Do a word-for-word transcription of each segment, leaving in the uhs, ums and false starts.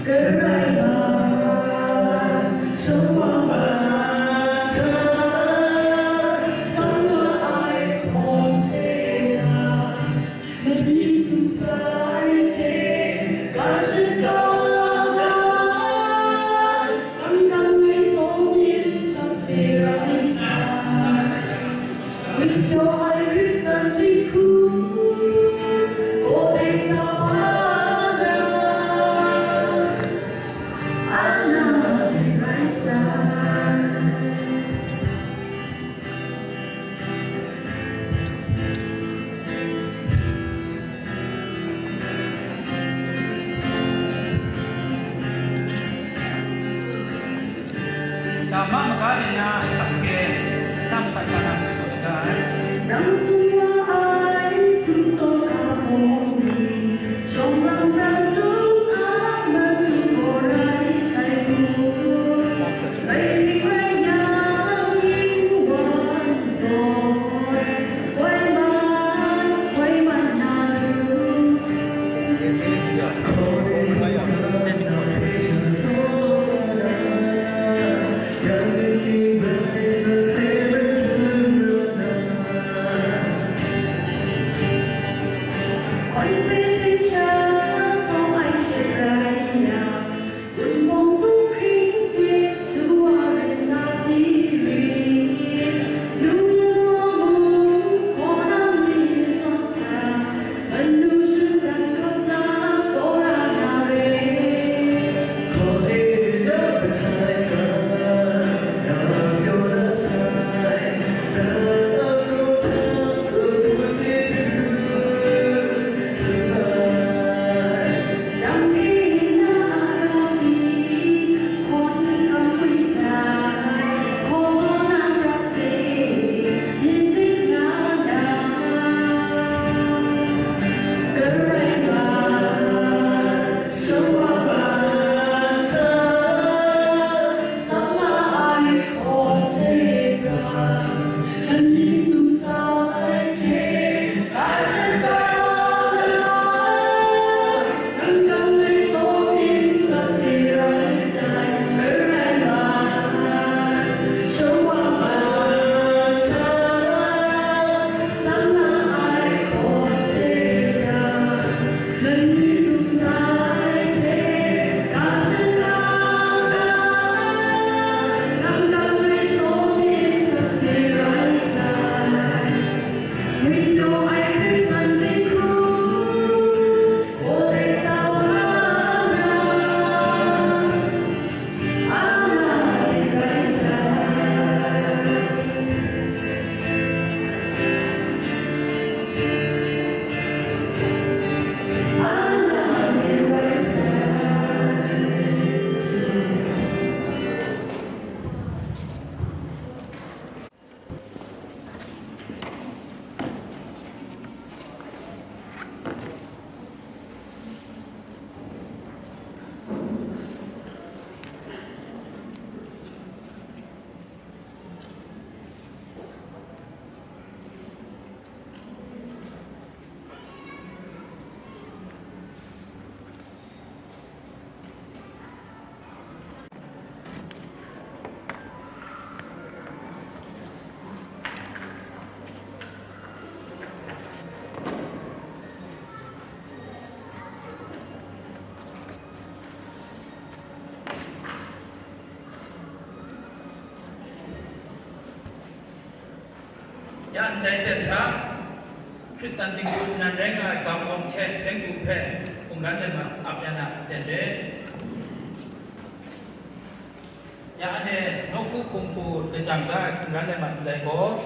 Karai nga, shawa mata, sanga ai hkawm hte na, na myit sumsai hte, ga shadawn ai, angdang ai sawng yin sang se rai sai. With your high Christian dinghku, Kodesh Sabbath, Anna Raisa. Dama maga ni na sakse, nang sakse na hpe tsun shaga ai. Nang sumwa ai sumsawng a hpawng ni, shawng rang rang jung a matu gaw rai sai hku, rai ring rai yang yin wan zawn, woi man, woi man na lu. Ya ndai ten hta, Hkristan dinghku nan rai nga ai gam awng hte seng du hpe hkungran let mat ap ya na ten re. Ya anhte nawku hpung hku lajang da ai hkungran let mat ndai gaw,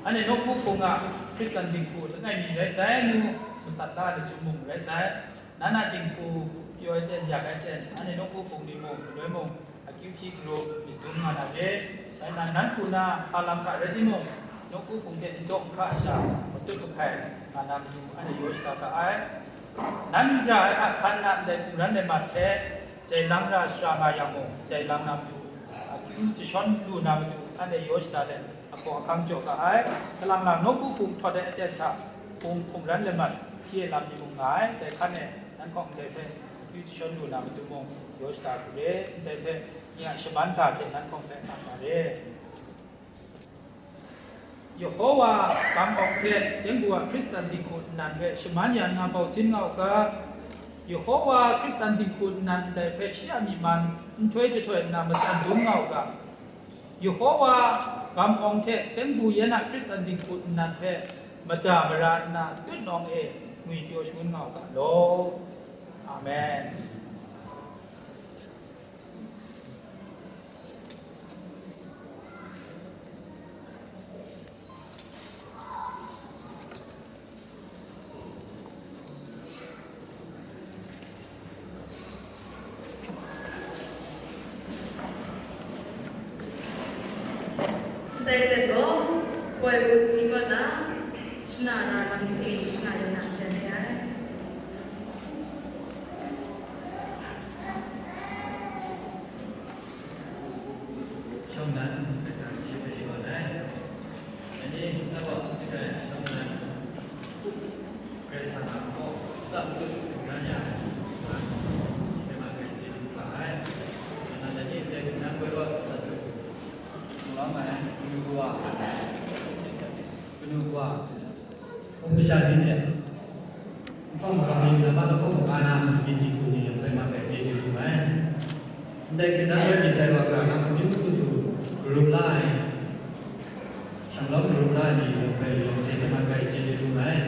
anhte nawku hpung a Hkristan dinghku langai mi rai sai, ngu masat la ai lachyum mung rai sai. Nan a dinghku pyaw ai ten, yak ai ten, anhte nawku hpung ni mung, galoi mung, akyu hpyi garu myit dum nga na re. Rai nna, nan hku na hpa lam hta rai timung, nawku hpung hte n daw n hka sha, matut mahkai nga na matu, anhte yaw shada ga ai. Nan ra ai hka hkan na ndai hkungran let mat hpe, jai lang ra shara nga yang mung, jai lang na matu, akyu jashawn lu na matu, anhte yaw shada let, agaw ahkang jaw ga ai. Kalang lang nawku hpung htawt ai aten hta, hpung hkungran let mat, hpyi ai lam ni mung nga ai. Dai hkan e, nan hkawng ndai hpe, Shawn lu na matu mung, yaw shada hku re, ndai hpe, nye a shaman ga hte nan hkawng hpe nga ma re. Yehowa kamawng hte seng bu a Hkristan dinghku nnan hpe shaman ya nna bau sin nga u ga, Yehowa Hkristan dinghku nnan ndai hpe shi a myi man nhtoi jahtoi nna matsan dum nga u ga, Yehowa kamawng hte seng bu yan a Hkristan dinghku nnan hpe mada mara nna tutnawng e ngwipyaw shangun nga u ga law. Amen. Dai let gaw, poi wut ni kaw na, shana na lam e shana yu na hten re ai. Shawng nan, Karai Kasang shi hpe shawan ai. Dai ni, Nabawk n-, n-, shawng nan, Karai Kasang a hkaw, tsap tut hkungran ya ai, shi hpe ma kai chyeju hpa ai. Nang dai ni ndai hkungran goi kaw sa tut, hkungran ai, kanu kawa, kanu kawa, hpung masha ni hte, Nhpawng hkam ni, nambat lahkawng maga na, myit jahku ni yawng hpe ma kai chyeju hpung ai. Ndai hkrit na rai myit dai wa hkra na, amyu matu garum la ai, shanglawm garum la ai ni yawng hpe yawng hte ma kai chyeju hpung ai.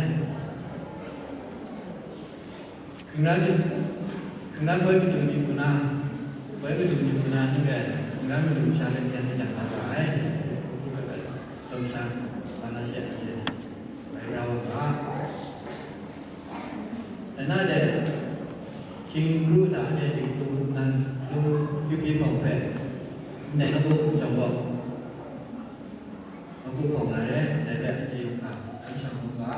Hkungran myit, hkungran boi madu myit hku na, boi madu myit hku na, ning rai, hkungran madu masha hpe hkyen hkyen na ra ai. Hkungran boi madu masha, Manashi a hkyen. Rai ra u ga. Dai na de, hkying ru na de, dingku nan lu, yu pyi hpawng hpe, ndai na bu jawng gaw, na bu hpawng na re, dai hpe a chye yu hkra, an shang mu ga.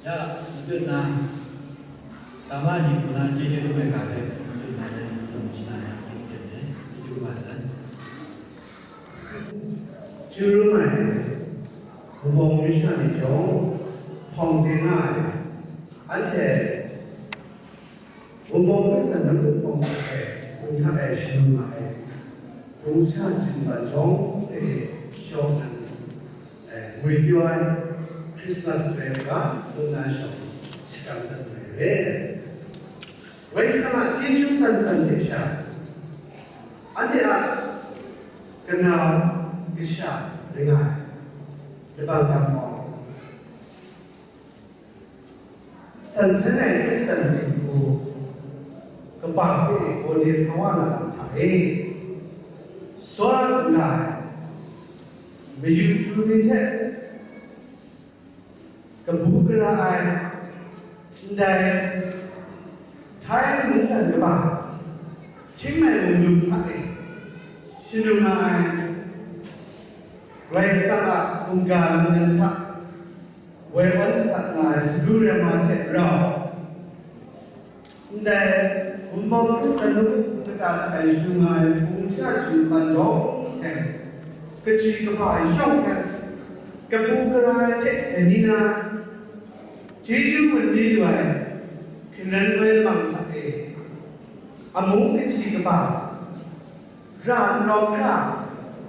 Ya, matut na, tama ni hku na chyeju dum ai ga hpe, matut na de, matut na, chyeju dum ai ga hpe, chyeju dum ai ga hpe. Chyeju dum ai, Wunpawng masha ni chyawm, hpawng de nga ai, anhte Wunpawng Hkristan nawku hpawng hta e, hpung hta e shangun nga ai, hpung sha shangun chyawm e, shawng nnan, e, ngwi kyaw ai, Christmas rai u ga, hpung na shawng shakram dat nga ai re. Karai Kasang a chyeju san san hte sha, anhte a kanau kasha ring ai, labang gam gaw, san san ai Hkristan dinghku kaba hpe gaw de sa wa na lam hta e, Sora nna ai, mayu tu ni hte kabu gara ai, ndai Htai mungdan kaba, Htingmai mungdan hta e shanung nga ai, Karai Kasang a mungga lam nan hta woi awn jasat nga ai sagu rema hte rau, ndai Wunpawng Hkristan nawku hpung kata hta e shanung nga ai hpung sha chyu nman rawng hte, kaji kaba yawng hte, kabu gara ai hte dai ni na, chyeju gun ni lu ai hkungran woi lamang hta e, amu kaji kaba, ra nrawng hkra,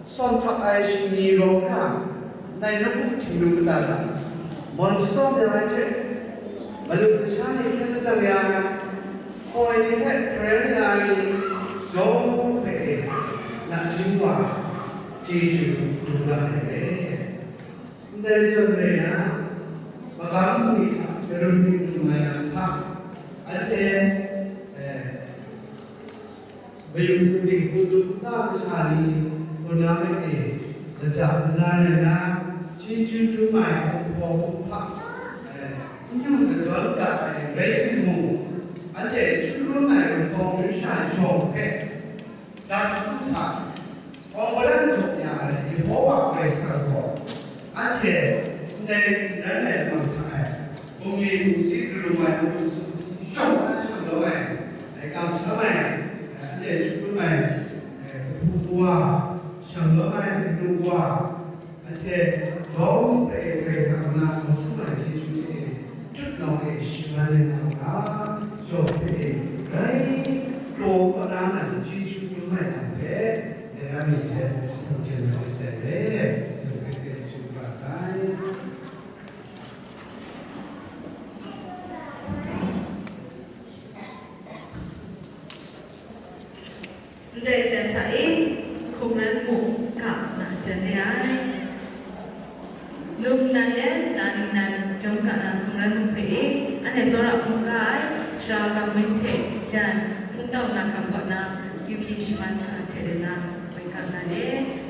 sawm htawk ai shingni rawng hkra, ndai nawku htingnu kata hta, mawn jatsawm ya ai hte, malu masha ni hkyen lajang ya ai, kawai ni hpe hpareng ya ai ni, yawng hpe e, nachying wa, chyeju dum ra ai re. Ndai zawn rai na, magam ni hta, darum ni htum ai lam hta, anhte, eh, mayung hku dinghku hku nta masha ni, hpuna hpe e, lata nna rai na, chyeju dum ai hpung hpaw hpung hpa, eh, n yu kadawn ga ai rai timung, anhte chyeju dum ai Wunpawng masha yawng hpe, Dam hku hta, hkawng madan jaw ya ai Yehowa Karai Kasang gaw, anhte ndai hkungran ai lam hta e, bungli bungsi karum ai matu shawng na shang lawm ai, ai kamsham ai, anhte shangun ai, ai kahpu kawa, shang lawm ai kanu kawa, anhte lawm hpe Karai Kasang na sa su ai chyeju hte e, tutnawng e shaman ai na hkra, jaw hpe e, rai Hpung hten na masha e, hpung hte hte hpung hpa sai. Ndai aten hta e, hkungran mung ga na jan re ai. Num nan yan na ningnan jawm ga na hkungran mung hpe e, anhte tsawra hpung ga ai, sara gam myit hte jan, hpung tau na hkam kaw na, kyu hpyi shaman hkra hte de na, woi ga na le.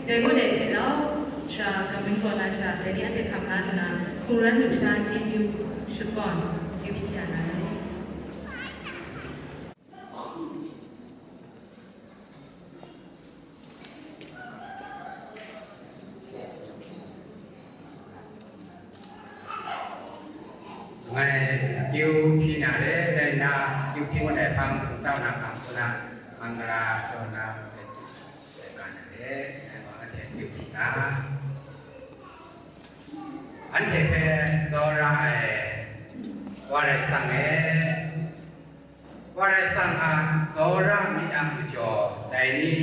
Dai ngut ai hte rau, sara gam myit kaw na sha, dai ni anhte hkam la nna, hkungran lusha chyeju shakawn, kyu hpyi ya na le. Ngai akyu hpyi na re, dai na, akyu hpyi ngut ai hpang, hpung tau na hpang, hku na, mangala jaw na, dai ga na re, dai wa anhte akyu hpyi ga. Anhte hpe tsawra ai Wa Rai Sang e, Wa Rai Sang a tsawra myit a majaw dai ni,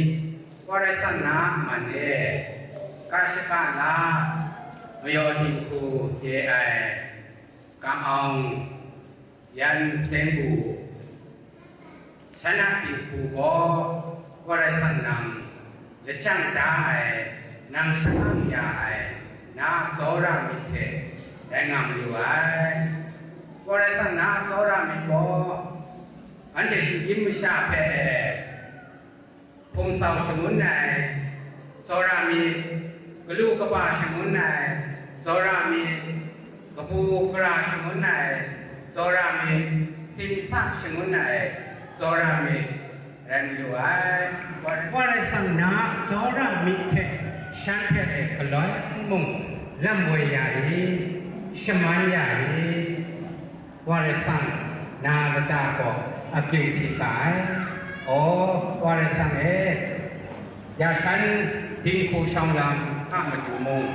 Wa Rai Sang na a man e, ka shaka na mayaw dinghku de ai, kam-awng yan seng bu, shan a dinghku gaw Wa Rai Sang nang lajang da ai, nang shangang ya ai, na tsawra myit hte dai nga mayu ai. Wa Rai Sang na tsawra myit gaw, anhte shinggyim masha hpe hpung sau shangun ai, tsawra myit, galu kaba shangun ai, tsawra myit, kabu gara shangun ai, tsawra myit, simsa shangun ai, tsawra myit, rai mayu ai. Wa Rai Sang na tsawra myit hte shan hpe galoi mung lam woi ya i, shaman ya i, Wa Rai Sang na lata gaw akyu hpyi ga ai. Aw, Wa Rai Sang e, ya shan dinghku shawng lam a matu mung,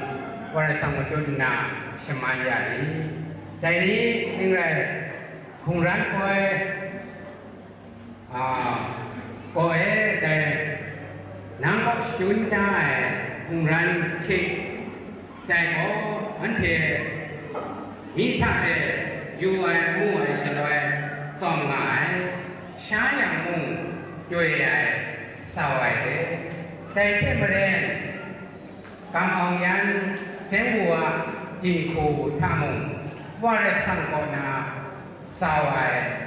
Wa Rai Sang matut nna shaman ya i. Dai ni n rai, hkungran poi, a, gaw e, dai, nang kaw shadun da ai hkungran hte, dai gaw, anhte myi hta e yu ai, mu ai shaloi tsawm nga ai, sha yang mung doi ai, sau ai re. Dai hte maren, kam-awng yan seng wu a dinghku hta mung, Wa Rai Sang kaw na sau ai,